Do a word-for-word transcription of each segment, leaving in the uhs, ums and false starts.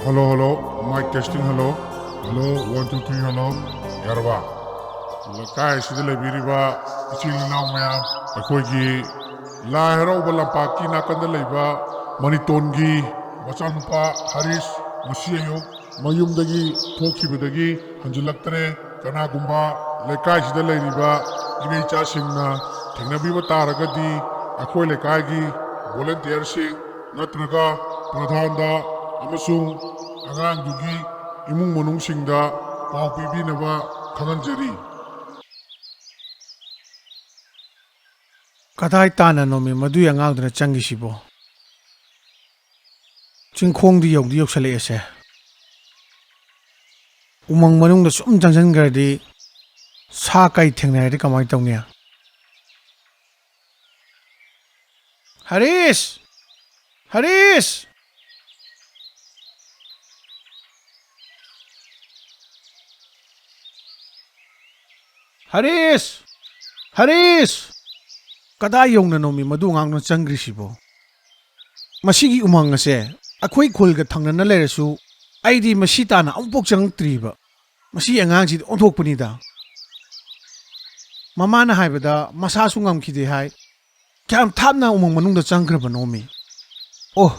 Hello, hello. Mic testing, hello. Hello, one, two, three, hello. ꯌꯥꯔꯕ? ꯂꯩꯀꯥꯏ ꯑꯁꯤꯗ ꯂꯩꯕꯤꯔꯤꯕ ꯏꯆꯤꯜ ꯏꯅꯥꯎ ꯃꯌꯥꯝ, ꯑꯩꯈꯣꯏꯒꯤ ꯂꯥꯏ ꯍꯔꯥꯎꯕ ꯂꯝꯄꯥꯛꯀꯤ ꯅꯥꯀꯟꯗ ꯂꯩꯕ ꯃꯅꯤꯇꯣꯟꯒꯤ ꯃꯆꯥꯅꯨꯄꯥ ꯍꯔꯤꯁ ꯉꯁꯤ ꯑꯌꯨꯛ ꯃꯌꯨꯝꯗꯒꯤ ꯊꯣꯛꯈꯤꯕꯗꯒꯤ ꯍꯟꯖꯤꯜꯂꯛꯇ꯭ꯔꯦ꯫ ꯀꯅꯥꯒꯨꯝꯕ ꯂꯩꯀꯥꯏꯁꯤꯗ ꯂꯩꯔꯤꯕ ꯏꯕꯦ ꯏꯆꯥꯁꯤꯡꯅ ꯊꯦꯡꯅꯕꯤꯕ ꯇꯥꯔꯒꯗꯤ ꯑꯩꯈꯣꯏ ꯂꯩꯀꯥꯏꯒꯤ volunteerꯁꯤꯡ ꯅꯠꯇ꯭ꯔꯒ ꯄ꯭ꯔꯙꯥꯟꯗ ꯑꯃꯁꯨꯡ ꯑꯉꯥꯡꯗꯨꯒꯤ ꯏꯃꯨꯡ ꯃꯅꯨꯡꯁꯤꯡꯗ ꯄꯥꯎ ꯄꯤꯕꯤꯅꯕ ꯈꯪꯍꯟꯖꯔꯤ꯫ ꯀꯗꯥꯏ ꯇꯥꯟꯅꯅꯣꯃꯤ ꯃꯗꯨꯏ ꯑꯉꯥꯡꯗꯨꯅ ꯆꯪꯈꯤꯁꯤꯕꯣ? ꯆꯤꯡꯈꯣꯡꯗꯤ ꯌꯧꯗꯤ ꯌꯧꯁꯜꯂꯛꯑꯦꯁꯦ꯫ ꯎꯃꯪ ꯃꯅꯨꯡꯗ ꯁꯨꯝ ꯆꯪꯁꯤꯟꯈ꯭ꯔꯗꯤ ꯁꯥ ꯀꯩ ꯊꯦꯡꯅꯔꯗꯤ ꯀꯃꯥꯏꯅ ꯇꯧꯅꯤ? ꯍꯔꯤꯁ! ꯍꯔꯤꯁ! ꯍꯔꯤꯁ! ꯍꯔꯤꯁ! ꯀꯗꯥꯏ ꯌꯧꯅꯅꯣꯃꯤ ꯃꯗꯨ ꯑꯉꯥꯡꯅ ꯆꯪꯈ꯭ꯔꯤꯁꯤꯕꯣ? ꯃꯁꯤꯒꯤ ꯎꯃꯪ ꯑꯁꯦ ꯑꯩꯈꯣꯏ ꯈꯨꯜꯒ ꯊꯪꯅꯅ ꯂꯩꯔꯁꯨ ꯑꯩꯗꯤ ꯃꯁꯤ ꯇꯥꯟꯅ ꯑꯃꯨꯛꯐꯥꯎ ꯆꯪꯉꯛꯇ꯭ꯔꯤꯕ꯫ ꯃꯁꯤ ꯑꯉꯥꯡꯁꯤꯗꯤ ꯑꯣꯟꯊꯣꯛꯄꯅꯤꯗ꯫ ꯃꯃꯥꯅ ꯍꯥꯏꯕꯗ ꯃꯁꯥꯁꯨ ꯉꯝꯈꯤꯗꯦ ꯍꯥꯏ꯫ ꯀꯌꯥꯝ ꯊꯥꯞꯅ ꯎꯃꯪ ꯃꯅꯨꯡꯗ ꯆꯪꯈ꯭ꯔꯕꯅꯣꯃꯤ? ꯑꯣ,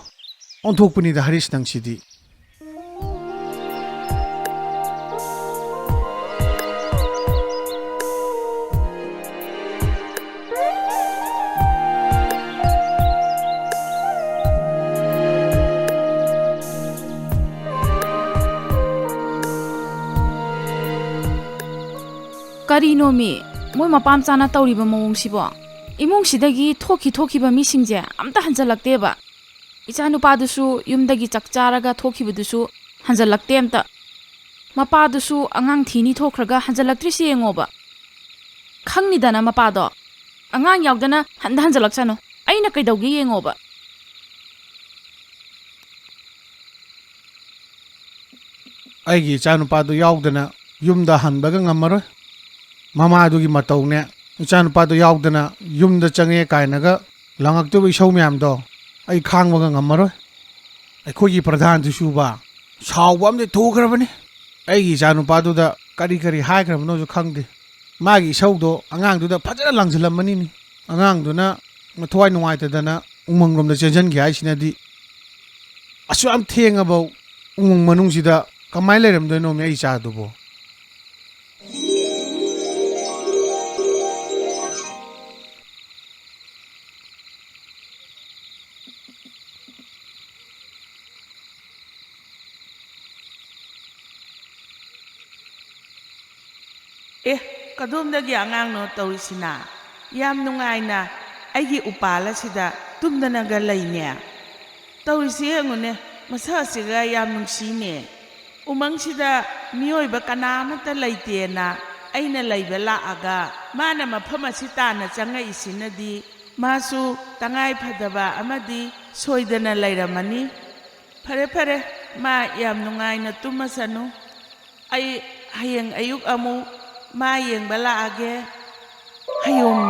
ꯑꯣꯟꯊꯣꯛꯄꯅꯤꯗ ꯍꯔꯤꯁ ꯅꯪꯁꯤꯗꯤ꯫ ꯀꯔꯤꯅꯣꯃꯤ ꯃꯣꯏ ꯃꯄꯥ ꯃꯆꯥꯅ ꯇꯧꯔꯤꯕ ꯃꯑꯣꯡꯁꯤꯕꯣ? ꯏꯃꯨꯡꯁꯤꯗꯒꯤ ꯊꯣꯛꯈꯤ ꯊꯣꯛꯈꯤꯕ ꯃꯤꯁꯤꯡꯁꯦ ꯑꯝꯇ ꯍꯟꯖꯜꯂꯛꯇꯦꯕ꯫ ꯏꯆꯥꯅꯨꯄꯥꯗꯨꯁꯨ ꯌꯨꯝꯗꯒꯤ ꯆꯥꯛ ꯆꯥꯔꯒ ꯊꯣꯛꯈꯤꯕꯗꯨꯁꯨ ꯍꯟꯖꯜꯂꯛꯇꯦ ꯑꯝꯇ꯫ ꯃꯄꯥꯗꯨꯁꯨ ꯑꯉꯥꯡ ꯊꯤꯅꯤ ꯊꯣꯛꯈ꯭ꯔꯒ ꯍꯟꯖꯜꯂꯛꯇ꯭ꯔꯤꯁꯤ ꯌꯦꯡꯉꯣꯕ꯫ ꯈꯪꯅꯤꯗꯅ ꯃꯄꯥꯗꯣ꯫ ꯑꯉꯥꯡ ꯌꯥꯎꯗꯅ ꯍꯟꯗ ꯍꯟꯖꯜꯂꯛꯁꯅꯨ꯫ ꯑꯩꯅ ꯀꯩꯗꯧꯒꯦ ꯌꯦꯡꯉꯣꯕ꯫ ꯑꯩꯒꯤ ꯏꯆꯥꯅꯨꯄꯥꯗꯨ ꯌꯥꯎꯗꯅ ꯌꯨꯝꯗ ꯍꯟꯕꯒ ꯉꯝꯃꯔꯣꯏ꯫ ꯃꯃꯥꯗꯨꯒꯤ ꯃꯇꯧꯅꯦ, ꯏꯆꯥꯅꯨꯄꯥꯗꯨ ꯌꯥꯎꯗꯅ ꯌꯨꯝꯗ ꯆꯪꯉꯦ ꯀꯥꯏꯅꯒ ꯂꯪꯉꯛꯇꯣꯏꯕ ꯏꯁꯧ ꯃꯌꯥꯝꯗꯣ ꯑꯩ ꯈꯥꯡꯕꯒ ꯉꯝꯃꯔꯣꯏ꯫ ꯑꯩꯈꯣꯏꯒꯤ ꯄ꯭ꯔꯙꯥꯟꯗꯨꯁꯨꯕ ꯁꯥꯎꯕ ꯑꯃꯗꯤ ꯊꯣꯛꯈ꯭ꯔꯕꯅꯤ꯫ ꯑꯩꯒꯤ ꯏꯆꯥꯅꯨꯄꯥꯗꯨꯗ ꯀꯔꯤ ꯀꯔꯤ ꯍꯥꯏꯈ꯭ꯔꯕꯅꯣꯁꯨ ꯈꯪꯗꯦ꯫ ꯃꯥꯒꯤ ꯏꯁꯧꯗꯣ ꯑꯉꯥꯡꯗꯨꯗ ꯐꯖꯅ ꯂꯪꯁꯤꯜꯂꯝꯃꯅꯤꯅꯦ꯫ ꯑꯉꯥꯡꯗꯨꯅ ꯃꯊꯋꯥꯏ ꯅꯨꯡꯉꯥꯏꯇꯗꯅ ꯎꯃꯪꯂꯣꯝꯗ ꯆꯦꯟꯁꯤꯟꯈꯤ ꯍꯥꯏꯁꯤꯅꯗꯤ, ꯑꯁꯨꯛ ꯌꯥꯝ ꯊꯦꯡꯉꯕꯧ ꯎꯃꯪ ꯃꯅꯨꯡꯁꯤꯗ ꯀꯃꯥꯏꯅ ꯂꯩꯔꯝꯗꯣꯏꯅꯣꯃꯤ ꯑꯩ ꯏꯆꯥꯗꯨꯕꯣ? ꯑꯦ, ꯀꯗꯣꯝꯗꯒꯤ ꯑꯉꯥꯡꯅꯣ ꯇꯧꯔꯤꯁꯤꯅ? ꯌꯥꯝ ꯅꯨꯡꯉꯥꯏꯅ ꯑꯩꯒꯤ ꯎꯄꯥꯜ ꯑꯁꯤꯗ ꯇꯨꯝꯗꯅꯒ ꯂꯩꯅꯦ꯫ ꯇꯧꯔꯤꯁꯤ ꯌꯦꯡꯉꯨꯅꯦ, ꯃꯁꯛ ꯑꯁꯤꯒ ꯌꯥꯝ ꯅꯨꯡꯁꯤꯅꯦ꯫ ꯎꯃꯪꯁꯤꯗ ꯃꯤꯑꯣꯏꯕ ꯀꯅꯥ ꯑꯃꯠꯇ ꯂꯩꯇꯦꯅ ꯑꯩꯅ ꯂꯩꯕ ꯂꯥꯛꯑꯒ, ꯃꯥꯅ ꯃꯐꯝ ꯑꯁꯤ ꯇꯥꯟꯅ ꯆꯪꯉꯛꯏꯁꯤꯅꯗꯤ ꯃꯥꯁꯨ ꯇꯉꯥꯏ ꯐꯗꯕ ꯑꯃꯗꯤ ꯁꯣꯏꯗꯅ ꯂꯩꯔꯝꯃꯅꯤ꯫ ꯐꯔꯦ, ꯐꯔꯦ, ꯃꯥ ꯌꯥꯝ ꯅꯨꯡꯉꯥꯏꯅ ꯇꯨꯝꯃꯁꯅꯨ꯫ ꯑꯩ ꯍꯌꯦꯡ ꯑꯌꯨꯛ ꯑꯃꯨꯛ ꯃꯥ ꯌꯦꯡꯕ ꯂꯥꯛꯑꯒꯦ꯫ ꯍꯌꯨꯝ꯫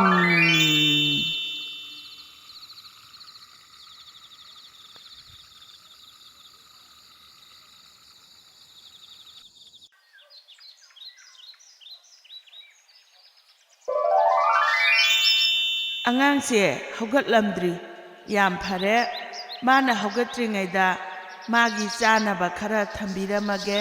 ꯑꯉꯥꯡꯁꯦ ꯍꯧꯒꯠꯂꯝꯗ꯭ꯔꯤ꯫ ꯌꯥꯝ ꯐꯔꯦ, ꯃꯥꯅ ꯍꯧꯒꯠꯇ꯭ꯔꯤꯉꯩꯗ ꯃꯥꯒꯤ ꯆꯥꯅꯕ ꯈꯔ ꯊꯝꯕꯤꯔꯝꯃꯒꯦ꯫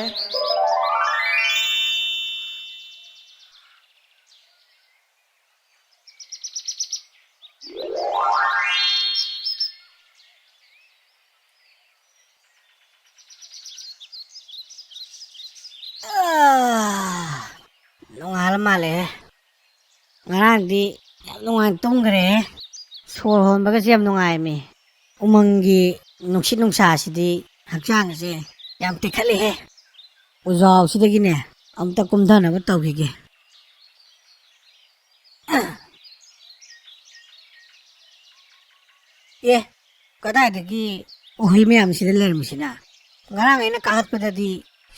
ꯑꯥ, ꯅꯣꯡꯉꯥꯜꯂ ꯃꯥꯜꯂꯦꯍꯦ꯫ ꯉꯔꯥꯡꯗꯤ ꯌꯥꯝ ꯅꯨꯡꯉꯥꯏꯅ ꯇꯨꯝꯈ꯭ꯔꯦꯍꯦ꯫ ꯁꯣꯔ ꯍꯣꯟꯕꯒꯁꯦ ꯌꯥꯝ ꯅꯨꯡꯉꯥꯏꯃꯤ꯫ ꯎꯃꯪꯒꯤ ꯅꯨꯡꯁꯤꯠ ꯅꯨꯡꯁꯥꯁꯤꯗꯤ ꯍꯛꯆꯥꯡꯁꯦ ꯌꯥꯝ ꯇꯦꯛꯈꯠꯂꯦꯍꯦ꯫ ꯎꯖꯥꯎꯁꯤꯗꯒꯤꯅꯦ ꯑꯝꯇ ꯀꯨꯝꯊꯅꯕ ꯇꯧꯈꯤꯒꯦ꯫ ꯑꯦ, ꯀꯗꯥꯏꯗꯒꯤ ꯎꯍꯩ ꯃꯌꯥꯝꯁꯤꯗ ꯂꯩꯔꯝꯃꯤꯁꯤꯅ? ꯉꯔꯥꯡ ꯑꯩꯅ ꯀꯥꯈꯠꯄꯗꯗꯤ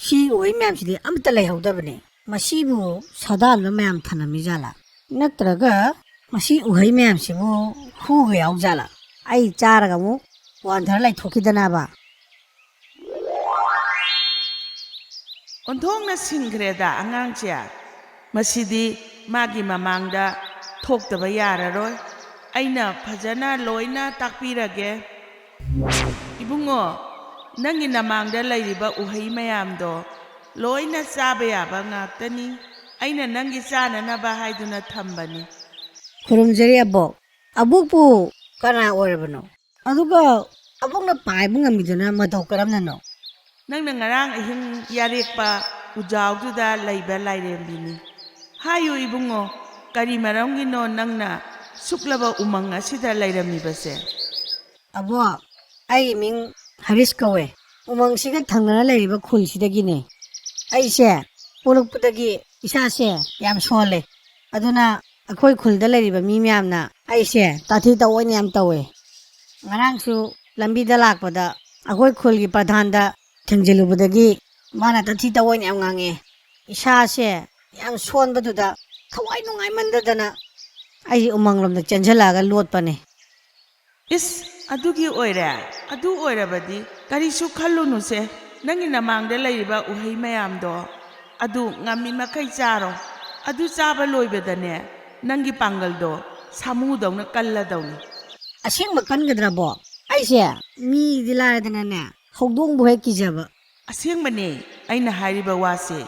ꯁꯤ ꯎꯍꯩ ꯃꯌꯥꯝꯁꯤꯗꯤ ꯑꯃꯠꯇ ꯂꯩꯍꯧꯗꯕꯅꯦ꯫ ꯃꯁꯤꯕꯨ ꯁꯥꯗꯥꯟꯕ ꯃꯌꯥꯝ ꯊꯅꯝꯃꯤ ꯖꯥꯠꯂꯥ? ꯅꯠꯇ꯭ꯔꯒ ꯃꯁꯤ ꯎꯍꯩ ꯃꯌꯥꯝꯁꯤꯕꯨ ꯍꯨꯒ ꯌꯥꯎ ꯖꯥꯠꯂꯥ? ꯑꯩ ꯆꯥꯔꯒ ꯑꯃꯨꯛ ꯋꯥꯟꯊꯔ ꯂꯩꯊꯣꯛꯈꯤꯗꯅꯕ꯫ ꯑꯣꯟꯊꯣꯛꯅ ꯁꯤꯡꯈ꯭ꯔꯦꯗ ꯑꯉꯥꯡꯁꯦ꯫ ꯃꯁꯤꯗꯤ ꯃꯥꯒꯤ ꯃꯃꯥꯡꯗ ꯊꯣꯛꯇꯕ ꯌꯥꯔꯔꯣꯏ꯫ ꯑꯩꯅ ꯐꯖꯅ ꯂꯣꯏꯅ ꯇꯥꯛꯄꯤꯔꯒꯦ꯫ ꯏꯕꯨꯡꯉꯣ, ꯅꯪꯒꯤ ꯅꯃꯥꯡꯗ ꯂꯩꯔꯤꯕ ꯎꯍꯩ ꯃꯌꯥꯝꯗꯣ ꯂꯣꯏꯅ ꯆꯥꯕ ꯌꯥꯕ ꯉꯥꯛꯇꯅꯤ꯫ ꯑꯩꯅ ꯅꯪꯒꯤ ꯆꯥꯅꯅꯕ ꯍꯥꯏꯗꯨꯅ ꯊꯝꯕꯅꯤ꯫ ꯈꯨꯔꯨꯝꯖꯔꯤ ꯑꯕꯣꯛ꯫ ꯑꯕꯣꯛꯄꯨ ꯀꯅꯥ ꯑꯣꯏꯔꯕꯅꯣ? ꯑꯗꯨꯒ ꯑꯕꯣꯛꯅ ꯄꯥꯏꯕ ꯉꯝꯃꯤꯗꯨꯅ ꯃꯇꯧ ꯀꯔꯝꯅꯅꯣ? ꯅꯪꯅ ꯉꯔꯥꯡ ꯑꯍꯤꯡ ꯌꯥꯔꯦꯛꯄ ꯎꯖꯥꯎꯗꯨꯗ ꯂꯩꯕ ꯂꯥꯏꯔꯦꯝꯕꯤꯅꯤ꯫ ꯍꯥꯏꯌꯨ ꯏꯕꯨꯡꯉꯣ, ꯀꯔꯤ ꯃꯔꯝꯒꯤꯅꯣ ꯅꯪꯅ ꯁꯨꯛꯂꯕ ꯎꯃꯪ ꯑꯁꯤꯗ ꯂꯩꯔꯝꯃꯤꯕꯁꯦ? ꯑꯕꯣꯛ, ꯑꯩꯒꯤ ꯃꯤꯡ ꯍꯔꯤꯁ ꯀꯧꯋꯦ꯫ ꯎꯃꯪꯁꯤꯒ ꯊꯪꯅꯅ ꯂꯩꯔꯤꯕ ꯈꯨꯜꯁꯤꯗꯒꯤꯅꯦ꯫ ꯑꯩꯁꯦ ꯄꯣꯛꯂꯛꯄꯗꯒꯤ ꯏꯁꯥꯁꯦ ꯌꯥꯝ ꯁꯣꯜꯂꯦ꯫ ꯑꯗꯨꯅ ꯑꯩꯈꯣꯏ ꯈꯨꯜꯗ ꯂꯩꯔꯤꯕ ꯃꯤ ꯃꯌꯥꯝꯅ ꯑꯩꯁꯦ ꯇꯥꯊꯤ ꯇꯥꯑꯣꯏꯅ ꯌꯥꯝ ꯇꯧꯋꯦ꯫ ꯉꯔꯥꯡꯁꯨ ꯂꯝꯕꯤꯗ ꯂꯥꯛꯄꯗ ꯑꯩꯈꯣꯏ ꯈꯨꯜꯒꯤ ꯄ꯭ꯔꯙꯥꯟꯗ ꯊꯦꯡꯖꯤꯜꯂꯨꯕꯗꯒꯤ ꯃꯥꯅ ꯇꯥꯊꯤ ꯇꯥꯑꯣꯏꯅ ꯌꯥꯝ ꯉꯥꯡꯉꯦ꯫ ꯏꯁꯥꯁꯦ ꯌꯥꯝ ꯁꯣꯟꯕꯗꯨꯗ ꯊꯋꯥꯏ ꯅꯨꯡꯉꯥꯏꯃꯟꯗꯗꯅ ꯑꯩꯁꯦ ꯎꯃꯪꯂꯣꯝꯗ ꯆꯦꯟꯁꯤꯜꯂꯛꯑꯒ ꯂꯣꯠꯄꯅꯦ꯫ ꯏꯁ, ꯑꯗꯨꯒꯤ ꯑꯣꯏꯔꯦ? ꯑꯗꯨ ꯑꯣꯏꯔꯕꯗꯤ ꯀꯔꯤꯁꯨ ꯈꯜꯂꯨꯅꯨꯁꯦ꯫ ꯅꯪꯒꯤ ꯅꯃꯥꯡꯗ ꯂꯩꯔꯤꯕ ꯎꯍꯩ ꯃꯌꯥꯝꯗꯣ ꯑꯗꯨ ꯉꯝꯃꯤ ꯃꯈꯩ ꯆꯥꯔꯣ꯫ ꯑꯗꯨ ꯆꯥꯕ ꯂꯣꯏꯕꯗꯅꯦ, ꯅꯪꯒꯤ ꯄꯥꯡꯒꯜꯗꯣ ꯁꯥꯃꯨꯗꯧꯅ ꯀꯜꯂꯗꯧꯅꯤ꯫ ꯑꯁꯦꯡꯕ ꯀꯟꯒꯗ꯭ꯔꯕꯣ? ꯑꯩꯁꯦ ꯃꯤꯗꯤ ꯂꯥꯏꯔꯗꯅꯅꯦ, ꯍꯧꯗꯣꯡꯕꯨ ꯍꯦꯛ ꯀꯤꯖꯕ꯫ ꯑꯁꯦꯡꯕꯅꯦ ꯑꯩꯅ ꯍꯥꯏꯔꯤꯕ ꯋꯥꯁꯦ꯫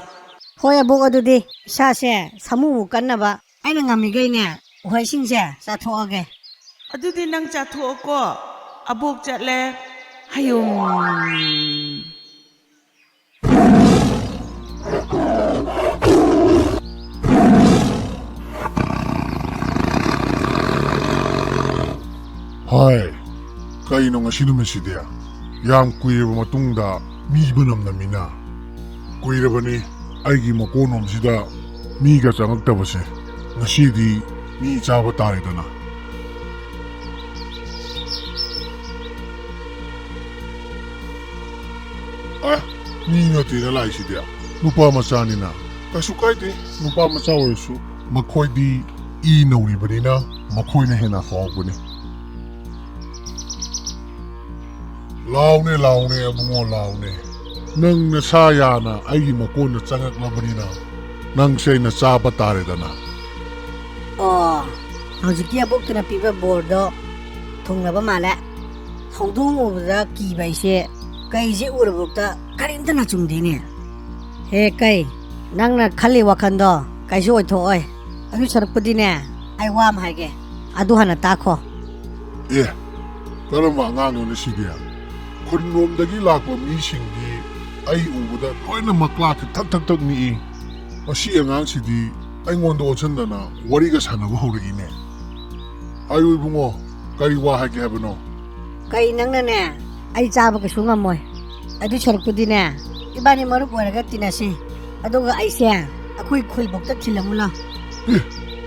ꯍꯣꯏ ꯑꯕꯣꯛ, ꯑꯗꯨꯗꯤ ꯏꯁꯥꯁꯦ ꯁꯥꯃꯨꯕꯨ ꯀꯟꯅꯕ ꯑꯩꯅ ꯉꯝꯃꯤꯈꯩꯅꯦ ꯎꯍꯩꯁꯤꯡꯁꯦ ꯆꯥꯊꯣꯛꯑꯒꯦ꯫ ꯑꯗꯨꯗꯤ ꯅꯪ ꯆꯥꯊꯣꯛꯑꯣꯀꯣ, ꯑꯕꯣꯛ ꯆꯠꯂꯦ꯫ ꯍꯌꯨꯝ꯫ ꯍꯥꯏ, ꯀꯩꯅꯣ ꯉꯁꯤ ꯅꯨꯃꯤꯠꯁꯤꯗꯤ? ꯌꯥꯝ ꯀꯨꯏꯔꯕ ꯃꯇꯨꯡꯗ ꯃꯤ ꯃꯅꯝ ꯅꯝꯃꯤꯅ꯫ ꯀꯨꯏꯔꯕꯅꯤ ꯑꯩꯒꯤ ꯃꯀꯣꯟꯔꯣꯝꯁꯤꯗ ꯃꯤꯒ ꯆꯪꯉꯛꯇꯕꯁꯦ꯫ ꯉꯁꯤꯗꯤ ꯃꯤ ꯆꯥꯕ ꯇꯥꯔꯦꯗꯅ꯫ ꯑꯦ, ꯃꯤ ꯅꯠꯇꯦꯅ ꯂꯥꯛꯏꯁꯤꯗꯤ꯫ ꯅꯨꯄꯥ ꯃꯆꯥꯅꯤꯅ꯫ ꯀꯩꯁꯨ ꯀꯥꯏꯗꯦ, ꯅꯨꯄꯥ ꯃꯆꯥ ꯑꯣꯏꯔꯁꯨ꯫ ꯃꯈꯣꯏꯗꯤ ꯏ ꯅꯧꯔꯤꯕꯅꯤꯅ ꯃꯈꯣꯏꯅ ꯍꯦꯟꯅ ꯍꯥꯎꯕꯅꯤ꯫ ꯂꯥꯎꯅꯦ, ꯂꯥꯎꯅꯦ, ꯑꯕꯨꯡꯉꯣ, ꯂꯥꯎꯅꯦ꯫ ꯅꯪ ꯅꯁꯥ ꯌꯥꯅ ꯑꯩꯒꯤ ꯃꯀꯣꯟꯗ ꯆꯪꯉꯛꯂꯕꯅꯤꯅ, ꯅꯪꯁꯦ ꯑꯩꯅ ꯆꯥꯕ ꯇꯥꯔꯦꯗꯅ꯫ ꯑꯣ, ꯍꯧꯖꯤꯛꯀꯤ ꯑꯕꯣꯛꯇꯨꯅ ꯄꯤꯕ ꯕꯣꯔꯗꯣ ꯊꯨꯡꯂꯕ ꯃꯥꯜꯂꯦ꯫ ꯍꯧꯗꯣꯡ ꯎꯕꯗ ꯀꯤꯕ ꯑꯩꯁꯦ ꯀꯩꯁꯦ ꯎꯔꯕꯨꯛꯇ ꯀꯔꯤꯝꯇ ꯅꯥꯆꯨꯡꯗꯦꯅꯦ꯫ ꯍꯦ ꯀꯩ, ꯅꯪꯅ ꯈꯜꯂꯤ ꯋꯥꯈꯜꯗꯣ ꯀꯩꯁꯨ ꯑꯣꯏꯊꯣꯛꯑꯣꯏ꯫ ꯑꯗꯨ ꯁꯔꯨꯛꯄꯨꯗꯤꯅꯦ, ꯑꯩ ꯋꯥ ꯑꯃ ꯍꯥꯏꯒꯦ, ꯑꯗꯨ ꯍꯥꯟꯅ ꯇꯥꯈꯣ꯫ ꯑꯦ, ꯀꯔꯝꯕ ꯑꯉꯥꯡꯅꯣꯅꯦ ꯁꯤꯗꯤ? ꯈꯨꯟꯂꯣꯝꯗꯒꯤ ꯂꯥꯛꯄ ꯃꯤꯁꯤꯡꯗꯤ ꯑꯩ ꯎꯕꯗ ꯂꯣꯏꯅ ꯃꯀ꯭ꯂꯥꯛꯀ ꯊꯛ ꯊꯛ ꯊꯛ ꯅꯤꯛꯏ꯫ ꯃꯁꯤ ꯑꯉꯥꯡꯁꯤꯗꯤ ꯑꯩꯉꯣꯟꯗ ꯑꯣꯟꯁꯤꯟꯗꯅ ꯋꯥꯔꯤꯒ ꯁꯥꯟꯅꯕ ꯍꯧꯔꯛꯏꯅꯦ꯫ ꯍꯥꯏꯌꯨ ꯏꯕꯨꯡꯉꯣ, ꯀꯔꯤ ꯋꯥ ꯍꯥꯏꯒꯦ ꯍꯥꯏꯕꯅꯣ? ꯀꯩ ꯅꯪꯅꯅꯦ, ꯑꯩ ꯆꯥꯕ ꯀꯩꯁꯨ ꯉꯝꯃꯣꯏ꯫ ꯑꯗꯨ ꯁꯔꯨꯛꯄꯨꯗꯤꯅꯦ, ꯏꯕꯥꯅꯤ ꯃꯔꯨꯞ ꯑꯣꯏꯔꯒ ꯇꯤꯟꯅꯁꯤ꯫ ꯑꯗꯨꯒ ꯑꯩꯁꯦ ꯑꯩꯈꯣꯏ ꯈꯨꯜꯕꯣꯛꯇ ꯊꯤꯜꯂꯝꯃꯨ ꯂꯥꯎ꯫ ꯑꯦ,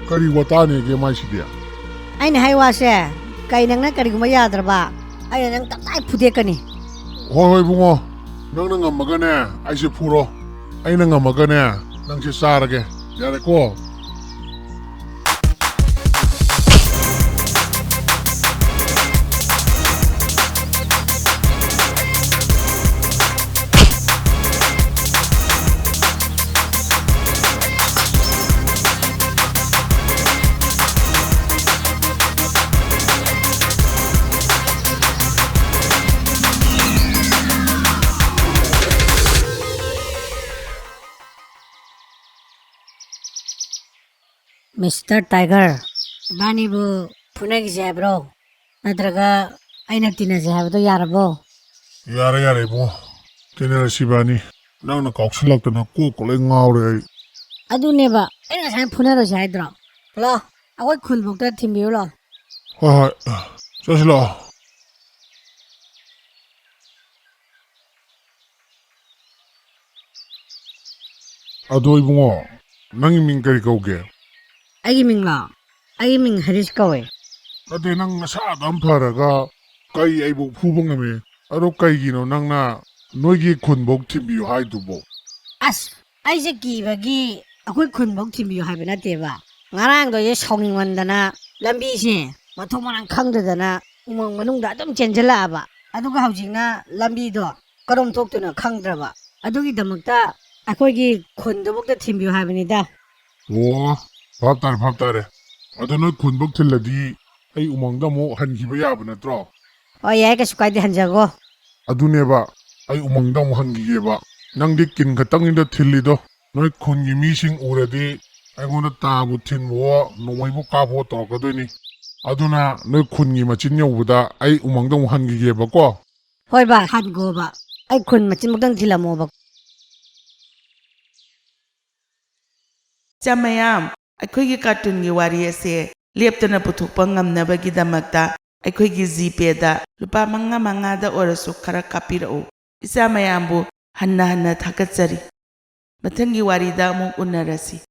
ꯀꯔꯤ ꯋꯥꯇꯥꯅꯦꯒꯦ ꯃꯥꯏꯁꯤꯗꯤ? ꯑꯩꯅ ꯍꯥꯏ ꯋꯥꯁꯦ, ꯀꯩ ꯅꯪꯅ ꯀꯔꯤꯒꯨꯝꯕ ꯌꯥꯗ꯭ꯔꯕ, ꯑꯩꯅ ꯅꯪ ꯇꯞꯇꯥꯏ ꯐꯨꯗꯦꯛꯀꯅꯤ꯫ ꯍꯣꯏ, ꯍꯣꯏ, ꯏꯕꯨꯡꯉꯣ, ꯅꯪꯅ ꯉꯝꯃꯒꯅꯦ ꯑꯩꯁꯦ ꯐꯨꯔꯣ, ꯑꯩꯅ ꯉꯝꯃꯒꯅꯦ ꯅꯪꯁꯦ ꯆꯥꯔꯒꯦ꯫ ꯌꯥꯔꯦꯀꯣ? ꯃꯤꯁꯇꯔ ꯇꯥꯏꯒꯔ, ꯏꯕꯥꯅꯤꯕꯨ ꯐꯨꯅꯈꯤꯁꯦ ꯍꯥꯏꯕ꯭ꯔꯣ? ꯅꯠꯇ꯭ꯔꯒ ꯑꯩꯅ ꯇꯤꯟꯅꯁꯦ ꯍꯥꯏꯕꯗꯣ ꯌꯥꯔꯕꯣ? ꯌꯥꯔꯦ, ꯌꯥꯔꯦ, ꯏꯕꯨꯡꯉꯣ꯫ ꯇꯤꯟꯅꯔꯁꯤ ꯏꯕꯥꯅꯤ꯫ ꯅꯪꯅ ꯀꯥꯎꯁꯤꯜꯂꯛꯇꯅ ꯀꯣꯛꯀ ꯂꯣꯏ ꯉꯥꯎꯔꯦ ꯑꯩ꯫ ꯑꯗꯨꯅꯦꯕ, ꯑꯩꯅ ꯉꯁꯥꯏ ꯐꯨꯅꯔꯁꯦ ꯍꯥꯏꯗ꯭ꯔꯣ? ꯂꯥꯛꯑꯣ, ꯑꯩꯈꯣꯏ ꯈꯨꯜꯕꯣꯛꯇ ꯊꯤꯟꯕꯤꯔꯨ ꯂꯥꯛꯑꯣ꯫ ꯍꯣꯏ, ꯍꯣꯏ꯫ ꯆꯠꯁꯤ ꯂꯥꯛꯑꯣ꯫ ꯑꯗꯣ ꯏꯕꯨꯡꯉꯣ, ꯅꯪꯒꯤ ꯃꯤꯡ ꯀꯔꯤ ꯀꯧꯒꯦ? ꯑꯩꯒꯤ ꯃꯤꯡꯂꯣ? ꯑꯩꯒꯤ ꯃꯤꯡ ꯍꯔꯤꯁ ꯀꯧꯋꯦ꯫ ꯅꯠꯇꯦ, ꯅꯪ ꯅꯁꯥ ꯑꯗꯨꯝ ꯐꯔꯒ ꯀꯩ ꯑꯩꯕꯨ ꯐꯨꯕ ꯉꯝꯃꯤ? ꯑꯗꯣ ꯀꯩꯒꯤꯅꯣ ꯅꯪꯅ ꯅꯣꯏꯒꯤ ꯈꯨꯟꯕꯧ ꯊꯤꯟꯕꯤꯌꯨ ꯍꯥꯏꯗꯨꯕꯣ? ꯑꯁ, ꯑꯩꯁꯦ ꯀꯤꯕꯒꯤ ꯑꯩꯈꯣꯏ ꯈꯨꯟꯕꯧ ꯊꯤꯟꯕꯤꯌꯨ ꯍꯥꯏꯕ ꯅꯠꯇꯦꯕ꯫ ꯉꯔꯥꯡꯗꯣ ꯑꯩꯁꯦ ꯁꯥꯎꯅꯤꯡꯃꯟꯗꯅ ꯂꯝꯕꯤꯁꯦ ꯃꯊꯣꯡ ꯃꯔꯥꯡ ꯈꯪꯗꯗꯅ ꯎꯃꯪ ꯃꯅꯨꯡꯗ ꯑꯗꯨꯝ ꯆꯦꯟꯁꯤꯜꯂꯛꯑꯕ꯫ ꯑꯗꯨꯒ ꯍꯧꯖꯤꯛꯅ ꯂꯝꯕꯤꯗꯣ ꯀꯔꯣꯝ ꯊꯣꯛꯇꯣꯏꯅꯣ ꯈꯪꯗ꯭ꯔꯕ꯫ ꯑꯗꯨꯒꯤꯗꯃꯛꯇ ꯑꯩꯈꯣꯏꯒꯤ ꯈꯨꯟꯗꯨꯕꯨꯛꯇ ꯊꯤꯟꯕꯤꯌꯨ ꯍꯥꯏꯕꯅꯤꯗ꯫ ꯑꯣ, ꯚꯥꯞ ꯇꯥꯔꯦ, ꯚꯥꯞ ꯇꯥꯔꯦ꯫ ꯑꯗꯣ ꯅꯣꯏ ꯈꯨꯟꯕꯨꯛ ꯊꯤꯜꯂꯗꯤ ꯑꯩ ꯎꯃꯪꯗ ꯑꯃꯨꯛ ꯍꯟꯈꯤꯕ ꯌꯥꯕ ꯅꯠꯇ꯭ꯔꯣ? ꯍꯣꯏ, ꯌꯥꯏ, ꯀꯩꯁꯨ ꯀꯥꯏꯗꯦ, ꯍꯟꯖꯒꯣ꯫ ꯑꯗꯨꯅꯦꯕ, ꯑꯩ ꯎꯃꯪꯗ ꯑꯃꯨꯛ ꯍꯟꯈꯤꯒꯦꯕ꯫ ꯅꯪꯗꯤ ꯀꯤꯟ ꯈꯛꯇꯪꯅꯤꯗ ꯊꯤꯜꯂꯤꯗꯣ꯫ ꯅꯣꯏ ꯈꯨꯟꯒꯤ ꯃꯤꯁꯤꯡ ꯎꯔꯗꯤ ꯑꯩꯉꯣꯟꯗ ꯇꯥꯕꯨ ꯊꯤꯟꯕꯣ, ꯅꯣꯡꯃꯩꯕꯨ ꯀꯥꯞꯄꯣ ꯇꯧꯔꯛꯀꯗꯣꯏꯅꯤ꯫ ꯑꯗꯨꯅ ꯅꯣꯏ ꯈꯨꯟꯒꯤ ꯃꯆꯤꯟ ꯌꯧꯕꯗ ꯑꯩ ꯎꯃꯪꯗ ꯑꯃꯨꯛ ꯍꯟꯈꯤꯒꯦꯕꯀꯣ꯫ ꯍꯣꯏ ꯕꯥ, ꯍꯟꯈꯣꯕ꯫ ꯑꯩ ꯈꯨꯟ ꯃꯆꯤꯟꯃꯛꯇꯪ ꯊꯤꯜꯂꯝꯃꯣꯕ꯫ ꯏꯆꯥ ꯃꯌꯥꯝ, ꯑꯩꯈꯣꯏꯒꯤ ꯀꯥꯔꯇꯨꯟꯒꯤ ꯋꯥꯔꯤ ꯑꯁꯦ ꯂꯦꯞꯇꯅ ꯄꯨꯊꯣꯛꯄ ꯉꯝꯅꯕꯒꯤꯗꯃꯛꯇ ꯑꯩꯈꯣꯏꯒꯤ ꯖꯤꯄꯦꯗ ꯂꯨꯄꯥ ꯃꯉꯥ ꯃꯉꯥꯗ ꯑꯣꯏꯔꯁꯨ ꯈꯔ ꯀꯥꯞꯄꯤꯔꯛꯎ꯫ ꯏꯆꯥ ꯃꯌꯥꯝꯕꯨ ꯍꯟꯅ ꯍꯟꯅ ꯊꯥꯒꯠꯆꯔꯤ꯫ ꯃꯊꯪꯒꯤ ꯋꯥꯔꯤꯗ ꯑꯃꯨꯛ ꯎꯅꯔꯁꯤ꯫